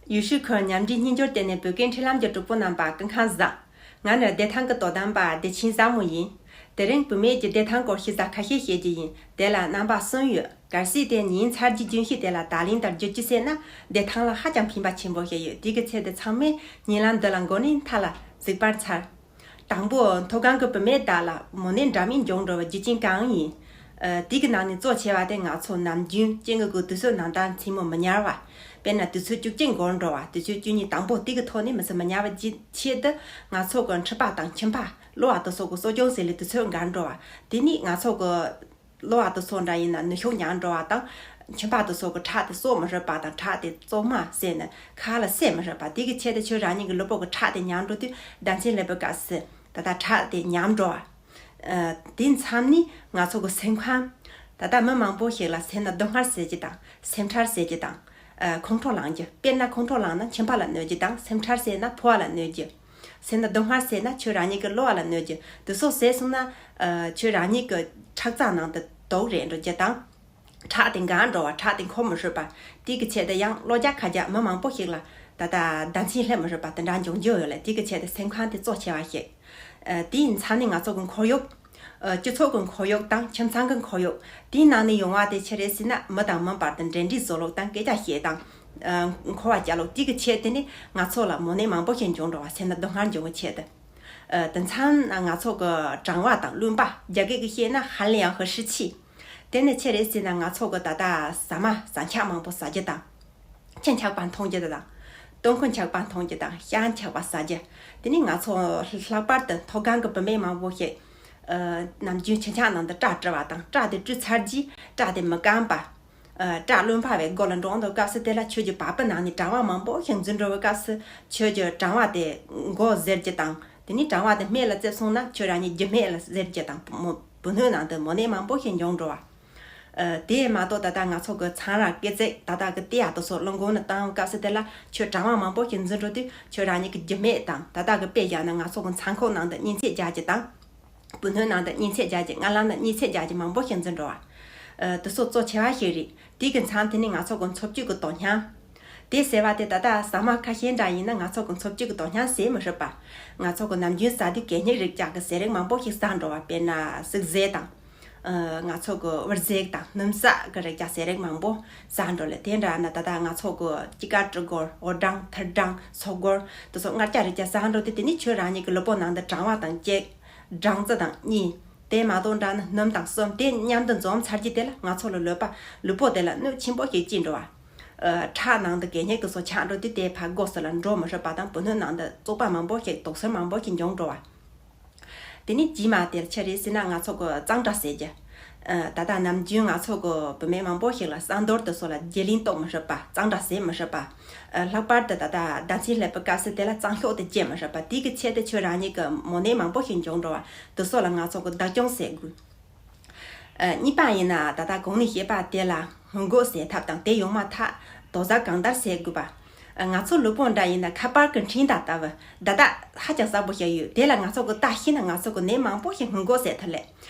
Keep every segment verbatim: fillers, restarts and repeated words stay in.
ཡུས་ཧྲི་ཁོའི་ཉམས་འགྲིག་སྙིང་སྦྱོར་བརྟེན་ནས་བོད་སྐད་འཕྲིན་ལམ་གྱི་གྲོགས་པོ་རྣམ་པ་སྐུ་ཁམས་བཟང་། ང་ནི་བདེ་ཐང་གི་དོ་དམ་པ་བདེ་ཆེན་བཟང་མོ་ཡིན། དེ་རིང་བུད་མེད་ཀྱི་བདེ་ཐང་སྐོར་ཞུ་ས་ཁ་ཤས་བཤད་རྒྱུ་ཡིན། དེ་ལ་རྣམ་པ་གསུམ་ཡོད། གལ་སྲིད་དེ་ཉན་ཚར་རྒྱུ་རྒྱུན་ཤེས་དེ་ལ་ད་ལན་ལྟར་བསྒྱུར་རྒྱུ་བྱས་ན་བདེ་ཐང་ལ་ཧ་ཅང་ཕན་པ་ཆེན་པོ་ཞིག་ཡོད། དེ་གི་ཆེད་དུ་ཚང་མས་ཉན་ལམ་འདི་ལ་འགོ་ནས་མཐའ་ལ་གཟིགས་པར་འཚལ། དང་པོ་མཐོ་སྒང་གི་བུད་མེད་དག་ལ་མོ་ནད་འདྲ་མིན་འབྱུང་འགྲོ་བའི་རྒྱུ་རྐྱེན་གང་ཡིན། ཨ། དེ་གི་ནང་ནས་གཙོ་ཆེ་བ་དེ་ང་ཚོ་ནམ་རྒྱུན་སྐྱེ་དངོས་ཀྱི་དུས་ཚོད་ནང་དང་མཚན་མོ་མི་ཉར་བ། དཔེར་ན་དུས་ཚོད་བཅུ་གཅིག་འགོར་འགྲོ་བ། དུས་ཚོད་བཅུ་གཉིས་དང་པོ་དེ་གི་ཐོག་ནས་མི་ཚེ་མི་ཉར་བ་གི་ཆེད་དུ་ང་ཚོ་གི་འཁྲིས་པ་དང་ཁྱིམ་པ་གློ་བ་དེ་ཚོ་གི་གསོ་སྐྱོང་བྱེད་ལས་དུས་ཚོད་འགོར་འགྲོ་བ། དེ་ནས་ང་ཚོ་གི་གློ་བ་དེ་ཚོ་འདྲ་ཡིན་ན་ནུ་ཞོ་ཉར་འགྲོ་བ་དང་། ཁྱིམ་པ་དེ་ཚོ་གི་ཁྲག་དེ་གསོ་མི་ཤེས་པ་དང་ཁྲག་དེ་བཙོ་མ་བྱས་ནས་ཁ་ལ་བསད་མི་ཤེས་པ། དེ་གི་ཆེད་དུ་ཁྱོད་རང་ཉིད་ཀྱི་ལུས་པོ་གི་ཁྲག་དེ་ཉར་འགྲོ་དུས་ཟླ་མཚན་སླེབས་པའི་སྐབས་སུ་ད་ལྟ་ཁྲག་དེ་ཉམས་འགྲོ་བ། ཨ། དེ་མཚམས་ནས་ང་ཚོ་གི་སེམས་ཁམས། ད་ལྟ་མི་མང་པོ་ཞིག་ལ་སེམས་ན་སྡུག་བསྔལ་ཟེར་རྒྱུ་དང་སེམས་ཁྲལ་ཟེར་རྒྱུ་དང་། ཨ། ཁོང་ཁྲོ་ལངས་རྒྱུ། དཔེར་ན་ཁོང་ཁྲོ་ལངས་ན་ཁྱིམ་པ་ལ་གནོད་རྒྱུ་དང་སེམས་ཁྲལ་ཟེར་ན་ཕོ་བ་ལ་གནོད་རྒྱུ། སེམས་ན་སྡུག་བསྔལ་ཟེར་ན་ཁྱོད་རང་ཉིད་ཀྱི་གློ་བ་ལ་གནོད་རྒྱུ། དེ་ཚོ་ཟེར་སོང་ན། ཨ། ཁྱོད་རང་ཉིད་ཀྱི་ཁྲག་རྩ་ནང་དུ་དུག་རེད་འགྲོ་རྒྱུ་དང་། ཁྲག་དེ་འགག་འགྲོ་བ། ཁྲག་དེ་འཁོར་མི་ཤེས་པ། དེ་གི་ཆེད་དུ་ཡང་གློ་རྒྱག་ཁ་རྒྱག་མི་མང་པོ་ཞིག་ལ་ད་ལྟ་ཟླ་མཚན་སླེབས་མི་ཤེས་པ་དེ་འདྲ་འབྱུང་རྒྱུ་ཡོད་ལ། དེ་གི་ཆེད་དུ་སེམས་ཁམས་དེ་གཙོ་ཆེ་བ་ཞིག། ཨ། དེའི་མཚམས་ནས་ང་ཚོ་གི་ཁོར་ཡུག་ཨ། སྤྱི་ཚོགས་ཀྱི་ཁོར་ཡུག་དང་ཁྱིམ་ཚང་གི་ཁོར་ཡུག་དེའི་ནང་ནས་ཡོང་བ་དེ་ཆི་རེད་ཟེར་ན་མི་དང་མི་བར་དུ་འབྲེལ་འདྲིས་བཟོ་ལུགས་དང་སྐད་ཆ་བཤད་སྟངས། ཨ། འཁོར་བ་བཅའ་ལུགས་དེ་གི་ཆེད་དེ་ནི་ང་ཚོ་ལ་མོ་ནད་མང་པོ་ཞིག་འབྱུང་འགྲོ་བ། སེམས་ན་སྡུག་བསྔལ་འབྱུང་བའི་ཆེད་དུ། ཨ། དེ་མཚམས་ང་ཚོ་གི་གྲང་བ་དང་རློན་པ། རྒྱ་སྐད་ཀྱིས་བཤད་ན་寒凉和湿气། དེ་ནི་ཆི་རེད་ཟེར་ན་ང་ཚོ་གི་ད་ལྟ་ཟ་མ་ཟ་འཁྱག་མང་པོ་ཟ་རྒྱུ་དང་། ཁྱི་འཁྱག་པ་འཐུང་རྒྱུ་དང་། སྟོན་ཁོ་འཁྱག་པ་འཐུང་རྒྱུ་དང་། ཤ་འཁྱག་པ་ཟ་རྒྱུ། དེ་ནི་ང་ཚོ་ལྷག་པར་དུ་མཐོ་སྒང་གི་བུད་མེད་མང་པོ་ཞིག་ཨ། ནམ་རྒྱུན་ཁྱི་འཁྱག་ནང་དུ་སྐྲ་བྲི་བ་དང་། སྐྲ་དེ་བྲི་ཚར་རྗེས་སྐྲ་དེ་མི་སྐམ་པ། ཨ། སྐྲ་རློན་པ་བའི་སྒོ་ལ་འགྲོ་འདུག་སྐབས་སུ་དེ་ལ་ཁྱོད་ཀྱི་བ་སྤུ་ནང་ནས་གྲང་བ་མང་པོ་ཞིག་འཛུལ་འགྲོ་བའི་སྐབས་སུ་ཁྱོད་ཀྱི་གྲང་བ་དེ་མགོ་གཟེར་རྒྱུ་དང་། དེ་ནི་གྲང་བ་དེ་སྨད་ལ་བཙེམས་སོང་ན་ཁྱོད་རང་ཉིད་རྒྱུ་སྨད་ལ་གཟེར་རྒྱུ་དང་། བུ་མོ་བུ་སྣོད་ནང་དུ་མོ་ནད་མང་པོ་ཞིག་འབྱུང་འགྲོ་བ། ཨ། དེ་མ་གཏོགས་ད་ལྟ་ང་ཚོ་གི་ཚང་ར་སྐེ་བརྩེགས་ད་ལྟ་གི་ལྟེ་བ་དེ་ཚོ་རླུང་སྒོ་ནས་བཏང་སྐབས་སུ་དེ་ལ་ཁྱོད་གྲང་བ་མང་པོ་ཞིག་འཛུལ་འགྲོ་དུས་ཁྱོད་རང་ཉིད་ཀྱི་རྒྱུ་སྨད་དང་། ད་ལྟ་གི་དཔེ་བཞག་ན་ང་ཚོ་གི་མཚང་ཁོག་ནང་དུ་གཉན་ཚད་རྒྱག་རྒྱུ་དང་། བུ་སྣོད་ནང་དུ་གཉན་ཚད་རྒྱག་རྒྱུ། ངན་ལམ་ན་གཉན་ཚད་རྒྱག་རྒྱུ་མང་པོ་ཞིག་འཛུལ་འགྲོ་བ། ཨ། དེ་ཚོ་གཙོ་ཆེ་བ་ཞིག་རེད། དེ་གི་མཚམས་དེ་ནི་ང་ཚོ་གི་འཚོ་བཅུད་ཀྱི་དོ་སྣང་། དེ་ཟེར་བ་དེ་ད་ལྟ་ཟ་མ་ཁ་ཤས་འདྲ་ཡིན་ན་ང་ཚོ་གི་འཚོ་བཅུད་ཀྱི་དོ་སྣང་བྱེད་མི་ཤེས་པ། ང་ཚོ་གི་ནམ་རྒྱུན་ཟ་དུས་གད་སྙིགས་རིགས་ཅན་གྱི་ཟས་རིགས་མང་པོ་ཞིག་ཟ་འགྲོ་བ། དཔེར་ན་སུག་རྫས་དང་། ཨ། ང་ཚོ་གི་བུར་རྫས་དང་སྣུམ་བསྲེགས་ཀྱི་རིགས་ཅན་ཟས་རིགས་མང་པོ་ཟ་འགྲོ་ལ། དེ་འདྲ་ན་ད་ལྟ་ང་ཚོ་གི་སྐྱི་ཀ་གྲི་གུར། འོ་སྦྲང་། ཐུར་སྦྲང་། སོག་གུར། དེ་ཚོ་མངར་སྐྱ་རིགས་ཅན་ཟ་འགྲོ་དུས་དེ་ནི་ཁྱོད་རང་ཉིད་ཀྱི་ལུས་པོ་ནང་དུ་གྲང་བ་དང་གཅིག་སྦྲང་རྩི་དང་གཉིས། དེ་མ་གཏོགས་འདྲ་ན་སྣུམ་དང་གསུམ། དེ་མཉམ་དུ་འཛོམས་ཚར་རྗེས་དེ་ལ་ང་ཚོ་ལ་ལུས་པ་ལུས་པོ་དེ་ལ་གནོད་ཆེན་པོ་ཞིག་སྐྱེལ་འགྲོ་བ། ཨ། ཁྲག་ནང་དུ་གད་སྙིགས་དེ་ཚོ་ཆགས་འགྲོ་དུས་དེ་ཕར་སྒོ་ཟུར་ལ་འགྲོ་མི་ཤེས་པ་དང་། བུ་སྣོད་ནང་དུ་བཙོག་པ་མང་པོ་ཞིག་དུག་སེལ་མང་པོ་ཞིག་འབྱུང་འགྲོ་བ། དེ་ནི་རྗེས་མ་དེར་ཆི་རེད་ཟེར་ན་ང་ཚོ་གི་གཙང་སྦྲ་ཟེར་རྒྱུ། ཨ། ད་ལྟ་ནམ་རྒྱུན་ང་ཚོ་གི་བུད་མེད་མང་པོ་ཞིག་ལ་ཟངས་རྡོར་དེ་ཚོ་ལ་རྒྱུ་ལན་གཏོང་མི་ཤེས་པ། གཙང་སྦྲ་བྱེད་མི་ཤེས་པ། ཨ། ལྷག་པར་དུ་ད་ལྟ་ཟླ་མཚན་སླེབས་པའི་སྐབས་སུ་དེ་ལ་གཙང་ཤོག་དེ་བཅད་མི་ཤེས་པ། དེ་གི་ཆེད་དུ་ཁྱོད་རང་ཉིད་ཀྱི་མོ་ནད་མང་པོ་ཞིག་འབྱུང་འགྲོ་བ། དེ་ཚོ་ལ་ང་ཚོ་གི་བདག་སྐྱོང་བྱེད་དགོས། ཨ། གཉིས་པ་ཡིན་ན་ད་ལྟ་གོང་ནས་བཤད་པ་དེ་ལ་སྔོན་འགོག་བྱེད་ཐབས་དང་། དེ་ཡོང་མ་ཐག་དོགས་གཟབ་གང་ལྟར་བྱེད་དགོས་པ། ཨ། ང་ཚོ་ལུས་པོ་འདྲ་ཡིན་ན་ཁ་པར་གྱི་འཕྲིན་བརྡ་ལྟ་བུ། བརྡ་རྟགས་ཧ་ཅང་གསལ་པོ་ཞིག་ཡོད། དེ་ལ་ང་ཚོ་གི་བརྡ་ཤེས་ན་ང་ཚོ་གི་ནད་མང་པོ་ཞིག་སྔོན་འགོག་བྱེད་ཐུབ་ལེ།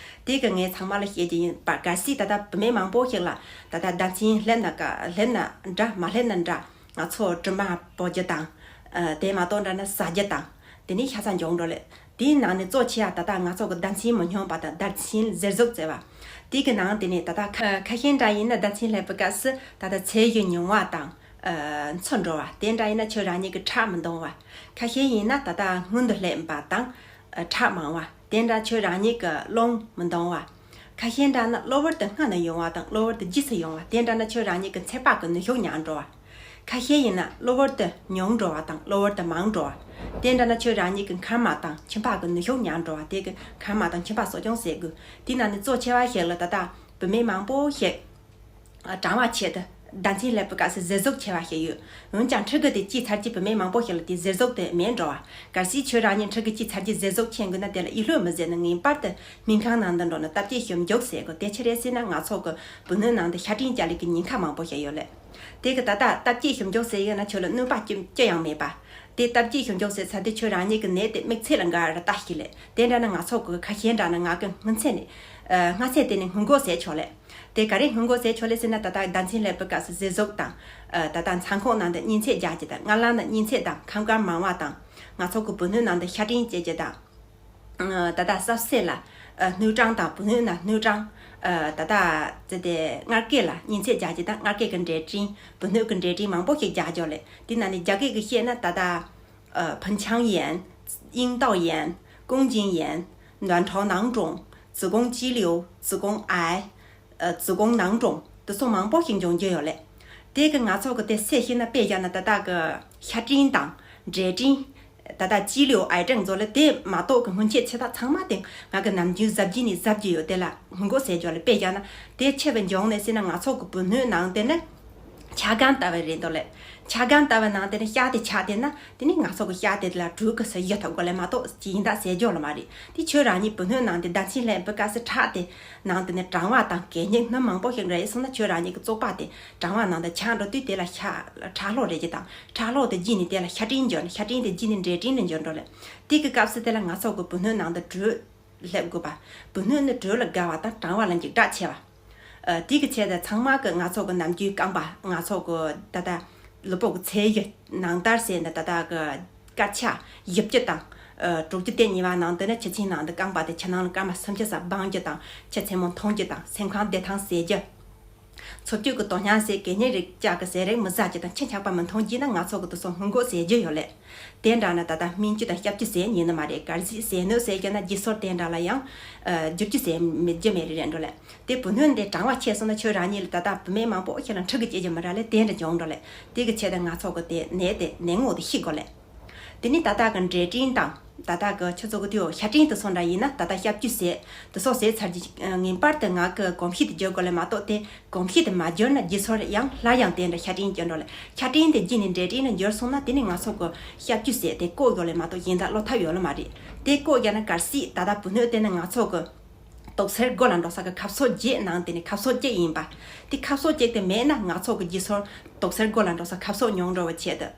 དེ་གི་ངས་ཚང་མ་ལ་བཤད་ཀྱི་ཡིན་པ། གལ་སྲིད་ད་ལྟ་བུད་མེད་མང་པོ་ཞིག་ལ་ད་ལྟ་ཟླ་མཚན་སླེབས་ན་ཀ་སླེབས་ན་འདྲ་མ་སླེབས་ན་འདྲ། ང་ཚོ་དྲི་མ་བོ་རྒྱུ་དང་། ཨ། དེ་མ་གཏོགས་འདྲ་ན་ཟ་རྒྱུ་དང་། དེ་ནི་ཤ་ཚ་འབྱུང་འགྲོ་ལེ། དེའི་ནང་ནས་གཙོ་ཆེ་བ་ད་ལྟ་ང་ཚོ་གི་ཟླ་མཚན་མི་སྙོམས་པ་དང་ཟླ་མཚན་གཟེར་ཟུག་ཟེར་བ། དེ་གི་ནང་དེ་ནས་ད་ལྟ་ཁ་ཁ་ཤས་འདྲ་ཡིན་ན་ཟླ་མཚན་སླེབས་པའི་སྐབས་སུ་ད་ལྟ་ཚད་གཞི་ཉུང་བ་དང་། ཨ། འཚུབ་འགྲོ་བ། དེ་འདྲ་ཡིན་ན་ཁྱོད་རང་ཉིད་ཀྱི་ཁྲག་མི་འདང་བ། ཁ་ཤས་ཡིན་ན་ད་ལྟ་སྔོན་དུ་སླེབས་པ་དང་། ཨ། ཁྲག་མང་བ། དེ་འདྲ་ཁྱོད་རང་ཉིད་ཀྱི་རླུང་མི་འདང་བ། ཁ་ཤས་འདྲ་ན་གློ་བུར་དུ་སྔ་ནས་ཡོང་བ་དང་གློ་བུར་དུ་རྗེས་སུ་ཡོང་བ། དེ་འདྲ་ན་ཁྱོད་རང་ཉིད་ཀྱི་ཚེ་བག་གི་ནུ་ཞོ་ཉར་འགྲོ་བ། ཁ་ཤས་ཡིན་ན་གློ་བུར་དུ་ཉུང་འགྲོ་བ་དང་གློ་བུར་དུ་མང་འགྲོ་བ། དེ་འདྲ་ན་ཁྱོད་རང་ཉིད་ཀྱི་མཁལ་མ་དང་མཆིན་པ་གི་ནུ་ཞོ་ཉར་འགྲོ་བ། དེ་གི་མཁལ་མ་དང་མཆིན་པ་གསོ་སྐྱོང་བྱེད་དགོས། དེ་ནང་ནས་གཙོ་ཆེ་བ་ཞིག་ལ་ད་ལྟ་བུད་མེད་མང་པོ་ཞིག་གྲང་བ་ཆེད་དུ་ཟླ་མཚན་སླེབས་པའི་སྐབས་སུ་གཟེར་ཟུག་ཆེ་བ་ཞིག་ཡོད། འོན་ཀྱང་ཕྲུ་གུ་དེ་སྐྱེས་ཚར་གྱི་བུད་མེད་མང་པོ་ཞིག་ལ་དེ་གཟེར་ཟུག་དེ་མེད་འགྲོ་བ། གལ་སྲིད་ཁྱོད་རང་ཉིད་ཕྲུ་གུ་སྐྱེས་ཚར་གྱི་གཟེར་ཟུག་མཁྱེན་དགོས་ན་དེ་ལ་ཨི་ལྷོད་མི་བཟད་ནས་ངེས་པར་དུ་སྨན་ཁང་ནང་དུ་འགྲོ་ནས་སྟབས་བཅས་ཞིབ་འཇུག་བྱེད་དགོས། དེ་ཆི་རེད་ཟེར་ན་ང་ཚོ་གི་བུ་སྣོད་ནང་དུ་ཤ་སྐྲན་རྒྱག་ལས་ཀྱི་ཉེན་ཁ་མང་པོ་ཞིག་ཡོད་ལེ། དེ་གི་ད་ལྟ་སྟབས་ཀྱིས་ཞིབ་འཇུག་ཟེར་ཡོད་ན་ཁྱོད་ལ་གནོད་པ་ཅི་ཅི་ཡང་མེད་པ། དེ་སྟབས་ཀྱིས་ཞིབ་འཇུག་ཟེར་ཚར་དུས་ཁྱོད་རང་ཉིད་ཀྱི་ནད་དེ་དམིགས་ཚད་ལ་འགའ་རེ་ལྟ་ཞིག་ལས། དེ་འདྲ་ན་ང་ཚོ་གི་ཁ་ཤས་འདྲ་ན་ང་གི་སྔོན་ཚད་ནས་ཨ་སྔ་ཚད་དེ་ནས་སྔོན་འགོག་ཟེར་ཆོག་ལས། དེ་ག་རེ་སྔོན་འགོག་ཟེར་ཆོག་ལས་ཟེར་ན། ད་ལྟ་ཟླ་མཚན་སླེབས་པའི་སྐབས་སུ་ཟས་གཟུགས་དང་། ཨ་ད་ལྟ་མཚང་ཁོག་ནང་དུ་གཉན་ཚད་རྒྱག་རྒྱུ་དང་། སྔ་ལམ་ན་གཉན་ཚད་དང་ཁམས་དཀར་མང་བ་དང་། ང་ཚོ་གི་བུ་སྣོད་ནང་དུ་ཤ་སྐྲན་སྐྱེ་རྒྱུ་དང་། ཨ་ད་ལྟ་སྲབ་སེ་ལ་ཨ་སྣོད་གྲང་དང་། བུ་སྣོད་ན་སྣོད་གྲང་། ཨ་ད་ལྟ་ཙི་དེ་མངལ་སྐེ་ལ་གཉན་ཚད་རྒྱག་རྒྱུ་དང་། མངལ་སྐེ་གི་འབྲས་སྐྲན། བུ་སྣོད་ཀྱི་འབྲས་སྐྲན་མང་པོ་ཞིག་རྒྱག་འཇོག་ལས། དེ་ནང་ནས་རྒྱ་སྐད་ཀྱི་བཤད་ན་ད་ལྟ་ཨ་盆腔炎།阴道炎། 宫颈炎། 卵巢囊肿། 子宫肌瘤། 子宫癌། ཨ་子宫囊肿། དེ་ཚོ་མང་པོ་ཞིག་འབྱུང་རྒྱུ་ཡོད་ལས། དེ་གི་ང་ཚོ་གི་དེ་ཚེ་ཤེས་ན་དཔེ་བཞག་ན་ད་ལྟ་གི་ཤ་སྐྲན་དང་འབྲས་སྐྲན། ད་ལྟ་肌瘤癌症་ཚོ་ལས་དེ་མ་གཏོགས་གི་སྔོན་ཆད་ཚེ་ཐག་ཚང་མ་དེ་ང་གི་ནམ་རྒྱུན་གཟབ་རྒྱུ་ནས་གཟབ་རྒྱུ་ཡོད། དེ་ལ་སྔོན་འགོག་ཟེར་རྒྱུ་ལས། དཔེ་བཞག་ན་དེ་ཆེ་བའི་འབྱུང་ནས་ཟེར་ན། ང་ཚོ་གི་བུ་སྣོད་ནང་དེ་ནི་ཆ་སྒམ་ལྟ་བུ་རེད་འདུག་ལས། ཆ་སྒམ་ལྟ་བུ་ནང་དེ་ནི་ཤ་དེ་ཆགས་དེ་ན། དེ་ནི་ང་ཚོ་གི་ཤ་དེ་ལ་དྲོད་ཀྱི་སུ་ཡི་ཐོབ་དགོས་ལས་མ་གཏོགས་ཅི་ཡིན་ད་ཟེར་རྒྱུ་ལ་མ་རེད། དེ་ཁྱོད་རང་ཉིད་བུ་སྣོད་ནང་དེ་ཟླ་མཚན་སླེབས་པའི་སྐབས་སུ་ཁྲག་དེ་ནང་དེ་ནི་གྲང་བ་དང་གད་སྙིགས་སྣུམ་མང་པོ་ཞིག་རེད་སོང་ན། ཁྱོད་རང་ཉིད་ཀྱི་བཙོག་པ་དེ་གྲང་བ་ནང་དུ་ཆགས་འགྲོ་དུས་དེ་ལ་ཤ་ཁྲག་ལྷོག་རེད་ཀྱི་དང་། ཁྲག་ལྷོག་དེ་རྗེས་ནས་དེ་ལ་ཤ་སྐྲན་འབྱུང་། ཤ་སྐྲན་དེ་རྗེས་ནས་འབྲས་སྐྲན་ལ་འགྱུར་འགྲོ་ལས། དེ་གི་སྐབས་སུ་དེ་ལ་ང་ཚོ་གི་བུ་སྣོད་ནང་དུ་དྲོད་སླེབས་དགོས་པ། བུ་སྣོད་ནི་དྲོད་ལ་དགའ་བ་དང་གྲང་བ་ལ་འཇིགས་སྐྲག་ཆེ་བ། ཨ་དེ་གི་ཆེད་དུ་ཚང་མ་གི་ང་ཚོ་གི་ནམ་རྒྱུན་རྐང་པ། ང་ཚོ་གི་ད་ལྟ་ལུས་པོ་གི་ཚད་གཞི་ནང་ལྟར་ཟེར་ན། ད་ལྟ་གི་དཀར་ཆ་བཞི་བཅུ་དང་ཨ་དྲུག་ཅུ་དེ་གཉིས་པ་ནང་དུ་ནི་ཆུ་ཚན་ནང་དུ་རྐང་པ་དེ་ཆུ་ནང་ལ་སྐར་མ་སུམ་ཅུ་ཙམ་སྦང་རྒྱུ་དང་། ཆུ་ཚན་མོ་འཐུང་རྒྱུ་དང་། སེམས་ཁམས་བདེ་ཐང་ཟས་རྒྱུ། འཚོ་བཅུད་ཀྱི་དོན་སྙིང་ཟེར། གད་སྙིགས་རིགས་བཅས་ཀྱི་ཟས་རིགས་མི་ཟ་རྒྱུ་དང་། ཁྱི་ཆག་པ་མི་འཐུང་རྒྱུ་ན་ང་ཚོ་གི་དེ་ཚོ་སྔོན་འགོག་ཟེར་རྒྱུ་ཡོད་ལས། དེ་འདྲ་ན་ད་ལྟ་སྨན་བཅོས་དང་སྐྱབས་བཅོས་ཟེར་ཉན་ནི་མ་རེད། གལ་སྲིད་ཟས་སྣོད་ཟེར་རྒྱུ་ན་རྗེས་སོར་དེ་འདྲ་ལ་ཡང་ཨ་བསྒྱུར་བཅོས་ཟེར་མི་རྒྱུ་མེད་རེད་འགྲོ་ལས། དེ་བུ་སྣོད་འདི་གྲང་བ་ཆེ་སོང་ན་ཁྱོད་རང་ཉིད་ལ་ད་ལྟ་བུད་མེད་མང་པོ་ཞིག་ལ་འཁྲུག་གི་སྐྱེ་རྒྱུ་མི་རག་ལས། དེ་འདྲ་འབྱུང་འགྲོ་ལས། དེ་གི་ཆེད་དུ་ང་ཚོ་གི་དེ་ནད་དེ་ནད་ངོ་དེ་ཤེས་དགོས་ལས། དེ་ནི་ད་ལྟ་གི་འབྲས་སྐྲན་དང་། ད་ལྟ་གི་ཁྱོད་ཚོ་གི་དུས་ཤ་སྐྲན་དེ་ཚོ་འདྲ་ཡིན་ན། ད་ལྟ་སྐྱབས་བཅོས་ཟེར་དེ་ཚོ་ཟེར་ཚར་རྗེས་ངེས་པར་དུ་ང་གི་གོམས་གཤིས་དེ་བསྒྱུར་དགོས་ལས་མ་གཏོགས། དེ་གོམས་གཤིས་དེ་མ་བསྒྱུར་ན་རྗེས་སོར་ཡང་སླར་ཡང་དེ་འདྲ་ཤ་སྐྲན་སྐྱེ་འགྲོ་ལས། ཤ་སྐྲན་དེ་རྗེས་ནས་འབྲས་སྐྲན་ལ་འགྱུར་སོང་ན་དེ་ནི་ང་ཚོ་གི་སྐྱབས་བཅོས་ཟེར་དེ་བཀོལ་དགོས་ལས་མ་གཏོགས་གཞན་དག་བློ་ཐབས་ཡོད་ལ་མ་རེད། དེ་བཀོལ་རྒྱུ་ན་གལ་སྲིད་ད་ལྟ་བུ་སྣོད་དེ་ནི་ང་ཚོ་གི་དུག་སེལ་དགོས་ལ་འགྲོ་ས་གི་ཁབ་སོགས་བརྒྱད་ནང་དེ་ནི་ཁབ་སོགས་གཅིག་ཡིན་པ། དེ་ཁབ་སོགས་གཅིག་དེ་མེད་ན་ང་ཚོ་གི་རྗེས་སོར་དུག་སེལ་དགོས་ལ་འགྲོ་ས་ཁབ་སོགས་ཉུང་འགྲོ་བའི་ཆེད་དུ།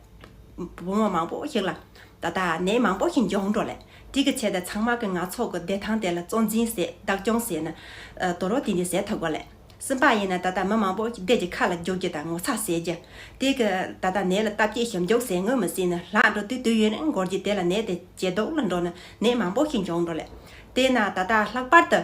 བུ་མོ་མང་པོ་ཞིག་ལ་ད་ལྟ་ནད་མང་པོ་ཞིག་འབྱུང་འགྲོ་ལས། དེ་གི་ཆེད་དུ་ཚང་མ་གི་ང་ཚོ་གི་བདེ་ཐང་དེ་ལ་གཙོ་འཛིན་ཟེར། བདག་སྐྱོང་ཟེར་ན་ཨ་དོ་རོ་དེ་འདི་ཟེར་ཐུབ་དགོས་ལས། གསུམ་པ་ཡིན་ན་ད་ལྟ་མི་མང་པོ་ཞིག་སྡེ་གི་ཁ་ལ་རྒྱུག་རྒྱུ་དང་ངོ་ཚ་ཟེར་རྒྱུ། དེ་གི་ད་ལྟ་ནད་ལ་སྟབས་ཀྱིས་ཞིབ་འཇུག་ཟེར་ངོ་མི་ཟེར་ནི་ལྷག་འགྲོ་དུས་དུས་ཡུན་རིང་འགོར་རྒྱུ། དེ་ལ་ནད་དེ་ཇེ་སྡུག་ལ་འགྲོ་ནི་ནད་མང་པོ་ཞིག་འབྱུང་འགྲོ་ལས། དེས་ན་ད་ལྟ་ལྷག་པར་དུ་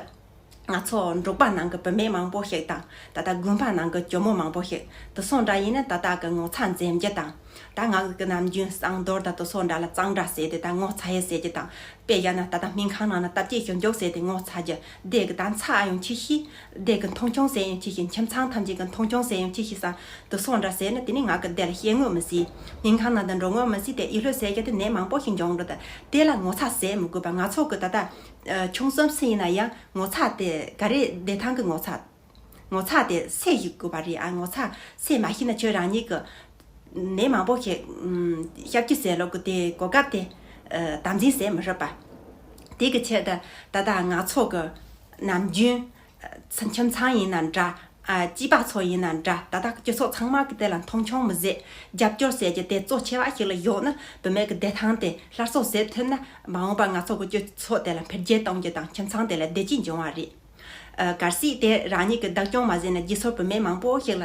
ང་ཚོ་འབྲོག་པ་ནང་གི་བུད་མེད་མང་པོ་ཞིག་དང་། ད་ལྟ་དགོན་པ་ནང་གི་ཇོ་མོ་མང་པོ་ཞིག་དེ་ཚོ་འདྲ་ཡིན་ན་ད་ལྟ་གི་ངོ་ཚ་འཛེམ་རྒྱུ་དང་། ད་ང་གི་ནམ་རྒྱུན་གསང་རྡོར་དང་དེ་ཚོ་འདྲ་ལ་གཙང་སྦྲ་ཟེར་དེ་དང་ངོ་ཚ་ཡས་ཟེར་རྒྱུ་དང་། དཔེ་བཞག་ན་ད་ལྟ་སྨན་ཁང་ནང་ན་སྟབས་ཀྱིས་ཞིབ་འཇུག་ཟེར་དེ་ངོ་ཚ་རྒྱུ། སྡེ་གི་ད་ཚ་ཡང་ཆི་ཤི། སྡེ་གི་མཐོང་ཆུང་ཟེར་ཡང་ཆི་ཤི། ཁྱིམ་ཚང་ཐམས་ཅད་གི་མཐོང་ཆུང་ཟེར་ཡང་ཆི་ཤི་ས། དེ་ཚོ་འདྲ་ཟེར་ན་དེ་ནི་ང་གི་སྡེ་ལ་བཤད་ངོ་མི་སྲིད། སྨན་ཁང་ནང་དུ་འགྲོ་ངོ་མི་སྲིད། དེ་ཨི་ལྷོད་ཟེར་རྒྱུ་དེ་ནད་མང་པོ་ཞིག་འབྱུང་འགྲོ། ད་དེ་ལ་ངོ་ཚ་ཟེར་མི་དགོས་པ། ང་ཚོ་གི་ད་ལྟ་ཨ་ཆུང་གསུམ་སུ་ཡིན་ན་ཡང་ངོ་ཚ་དེ་ག་རེ་བདེ་ཐང་གི་ངོ་ཚ། ངོ་ཚ་དེ་སེལ་ཞིག་དགོས་པ་རེད། ཨ་ངོ་ཚ་སེལ་མ་ཤེས་ན་ཁྱོད་རང་ཉིད་ཀྱི་ནད་མང་པོ་ཞིག་ཨམ་སྐྱབས་བཅོལ་ཟེར་ལོག་གི་དེ་གོ་སྐབས་དེ་ཨ་དམ་འཛིན་ཟེར་མི་རུང་པ། དེ་གི་ཆེད་དུ་ད་ལྟ་ང་ཚོ་གི་ནམ་རྒྱུན་ཨ་ཁྱིམ་ཚང་ཡིན་ན་འདྲ། ཨ་སྐྱིད་པ་ཚོ་ཡིན་ན་འདྲ། ད་ལྟ་སྤྱི་ཚོགས་ཚང་མ་གི་དེ་ལ་མཐོང་ཆུང་མི་བཟོད། རྒྱབ་སྐྱོར་ཟེར་རྒྱུ་དེ་གཙོ་ཆེ་བ་ཞིག་ལ་བཞག་ན་བུད་མེད་ཀྱི་བདེ་ཐང་དེ་སླར་གསོ་བཟོ་ཐུབ་ན། མ་འོངས་པ་ང་ཚོ་གི་སྤྱི་ཚོགས་དེ་ལ་འཕེལ་རྒྱས་གཏོང་རྒྱུ་དང་ཁྱིམ་ཚང་དེ་ལ་བདེ་སྐྱིད་འབྱུང་བ་རེད། ཨ་གལ་སྲིད་དེ་རང་ཉིད་ཀྱི་བདག་སྐྱོང་མ་བཟོས་ན་རྗེས་སོར་བུད་མེད་མང་པོ་ཞིག་ལ་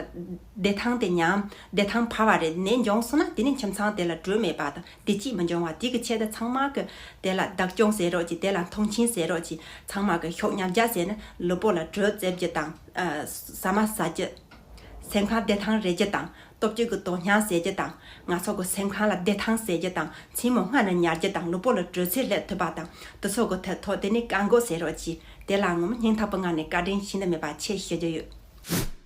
བདེ་ཐང་དེ་ཉམས། བདེ་ཐང་འཕར་བ་རེད། ནད་འབྱུང་སོང་ན་དེ་ནི་ཁྱིམ་ཚང་དེ་ལ་དྲོད་མེད་པ་དང་བདེ་སྐྱིད་མི་འབྱུང་བ། དེ་གི་ཆེད་དུ་ཚང་མ་གི་དེ་ལ་བདག་སྐྱོང་ཟེར་རོགས་གྱིས། དེ་ལ་མཐོང་ཆེན་ཟེར་རོགས་གྱིས། ཚང་མ་གི་ཤོག་ཉམས་རྒྱ་ཟེར་ནི་ལུས་པོ་ལ་དྲོད་རྩེ་རྒྱུ་དང་། ཨ་ཟ་མ་ཟ་རྒྱུ། སེམས་ཁམས་བདེ་ཐང་རེད་རྒྱུ་དང་། སྟོབས་ཅིག་གི་དོན་སྙིང་ཟེར་རྒྱུ་དང་། ང་ཚོ་གི་སེམས་ཁམས་ལ་བདེ་ཐང་ཟེར་རྒྱུ་དང་། མཚན་མོ་སྔ་ནས་ཉལ་རྒྱུ་དང་། ལུས་པོ་ལ་དྲོད་ཚད་སླེབས་ཐུབ་པ་དང་། དེ་ཚོ་གི་ཐད་ཐོག་དེ་ནི་བཀག་འགོག་ཟེར་རོགས་གྱིས། དེ་ལ་ངོ་མ་སྙིང་ཐག་པའི་ངང་ནས་བཀའ་དྲིན་ཤིན་ཏུ་མེད་པ་ཆེ་ཞུ་རྒྱུ་ཡོད།